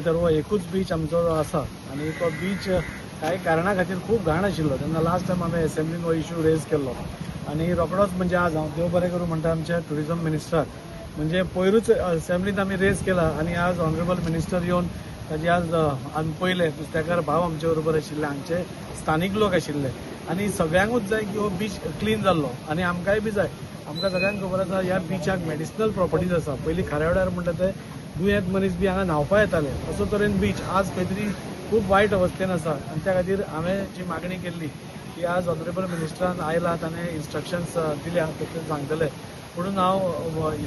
तर हो एकूच बीच आमचो जो आसा आनी तो बीच कांय कारणा खातीर खूब घाण आशिल्लो. तेन्ना लास्ट टायम हांवें एसेंब्लीन हो इशू रेज केल्लो आनी रोखडोच, म्हणजे आज हांव देव बरें करूं म्हणटा आमच्या टुरिजम मिनिस्टराक, म्हणजे पयरूच असेंब्लीन आमी रेज केला आनी आज ऑनरेबल मिनिस्टर येवन ताजी आज आमी पयले नुस्तेकार भाव आमचे बरोबर आशिल्ले, हांगचे स्थानीक लोक आशिल्ले आनी सगळ्यांकूच जाय की हो बीच क्लीन जाल्लो आनी आमकांय बी जाय. आमकां सगळ्यांक खबर आसा, ह्या बिचाक मेडिसिनल प्रॉपर्टीज आसा. पयलीं खाऱ्या म्हणटा ते दुयेंत मनीस बी हांगा न्हांवपा येताले. असो तरेन बीच आज खंय तरी खूब वायट अवस्थेन आसा आनी त्या खातीर हांवें जी मागणी केल्ली की आज ऑनरेबल मिनिस्टरान आयला, ताणें इन्स्ट्रक्शन्स दिल्या, ते सांगतले. म्हणून हांव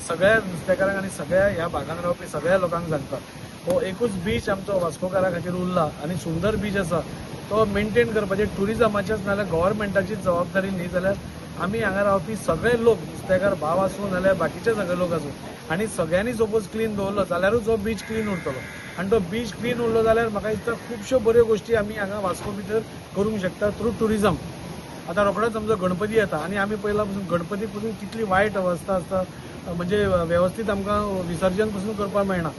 सगळ्या नुस्तेकारांक आनी सगळ्या ह्या भागान रावपी सगळ्या लोकांक सांगता, हो एकूच बीच आमचो वास्कोकारा खातीर उरला आनी सुंदर बीच आसा. तो मेंटेन करपाचें टुरिजमाचेच नाजाल्यार गव्हर्मेंटाचीच जबाबदारी न्ही, जाल्यार आमी हांगा रावपी सगळे लोक, नुस्तेकार भाव आसूं नाजाल्यार बाकीचे सगळे लोक आसूं, आनी सगळ्यांनी सपोज क्लीन दवरलो जाल्यारूच हो बीच क्लीन उरतलो. आनी तो बीच क्लीन उरलो जाल्यार म्हाका दिसता खुबश्यो बऱ्यो गोश्टी आमी हांगा वास्को भितर करूंक शकता थ्रू टुरिजम. आतां रोखडोच आमचो गणपती येता आनी आमी पयला पसून गणपती पसून कितली वायट अवस्था आसता, म्हणजे वेवस्थीत आमकां विसर्जन पसून करपाक मेळना.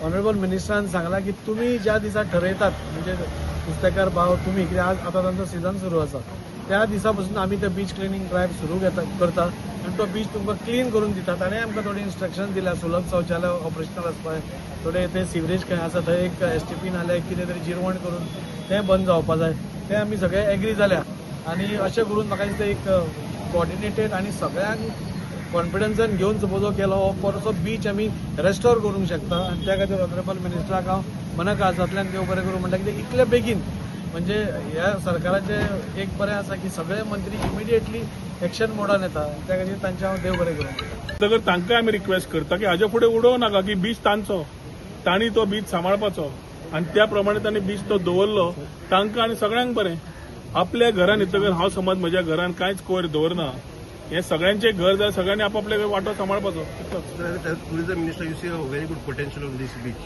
ऑनरेबल मिनिस्टरान सांगलां की तुमी ज्या दिसा ठरयतात, म्हणजे नुस्तेकार भाव तुमी, कित्याक आज आतां तांचो सिजन सुरू आसा, त्या दिसा पसून आमी ते बीच क्लिनींग ड्रायव्ह सुरू घेता करता आनी तो बीच तुमकां क्लीन करून दिता. ताणें आमकां थोडी इन्स्ट्रक्शन दिल्या, सुलभ शौचालय ऑपरेशनल आसपा जाय, थोडे ते सिवरेज खंय आसा थंय एक एसटीपी नाल्यार कितें तरी जिरवण करून तें बंद जावपा जाय. तें आमी सगळे एग्री जाल्या आनी अशें करून म्हाका दिसता एक कॉर्डिनेटेड आनी सगळ्यांक कॉन्फिडन्सान घेवन सपोज हो केलो, हो परसो बीच आमी रेस्टोर करूंक शकता. आनी त्या खातीर ऑनरेबल मिनिस्टराक हांव मना काळजांतल्यान देव बरें करूं म्हणटा, कित्याक इतले बेगीन, म्हणजे ह्या सरकाराचें एक बरें आसा की सगळे मंत्री इमिडिएटली एक्शन मोडान येता. त्या खातीर तांचें हांव देव बरें करूं म्हणटा. तर तांकां आमी रिक्वेस्ट करता की हाज्या फुडें उडोवं नाका, की बीच तांचो, तांणी तो बीच सांबाळपाचो आनी त्या प्रमाणे तांणी बीच तो दवरलो, तांकां आनी सगळ्यांक बरें. आपल्या घरान येतकर हांव समज म्हज्या घरान कांयच कोयर दवरना, हें सगळ्यांचें घर जाल्यार सगळ्यांनी आपापले वांटो सांबाळपाचो, इतलोच. Tourism minister, you see a very good potential on this beach.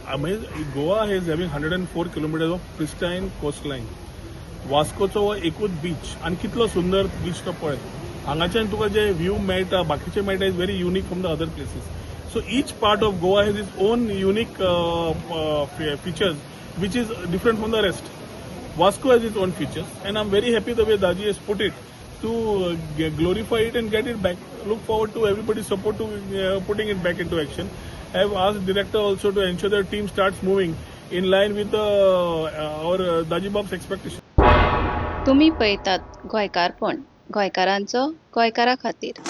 म्हणजे Goa has having 104 kilometer of pristine coastline. वास्कोचो हो एकूच बीच आनी कितलो सुंदर बीच तो पळय. हांगाच्यान तुका जे व्यू मेळटा, बाकीचे मेळटा, is very unique from the other places. So each part of Goa has its own unique features which is different from the rest. Vasco has its own features, and I'm very happy the way Daji has put it to glorify it and get it back. Look forward to everybody's support to putting it back into action. I have asked director also to ensure the team starts moving in line with our Daji Bab's expectation. तुमी पळयतात गोंयकारपण, गोंयकारांचो गोंयकारा खातीर.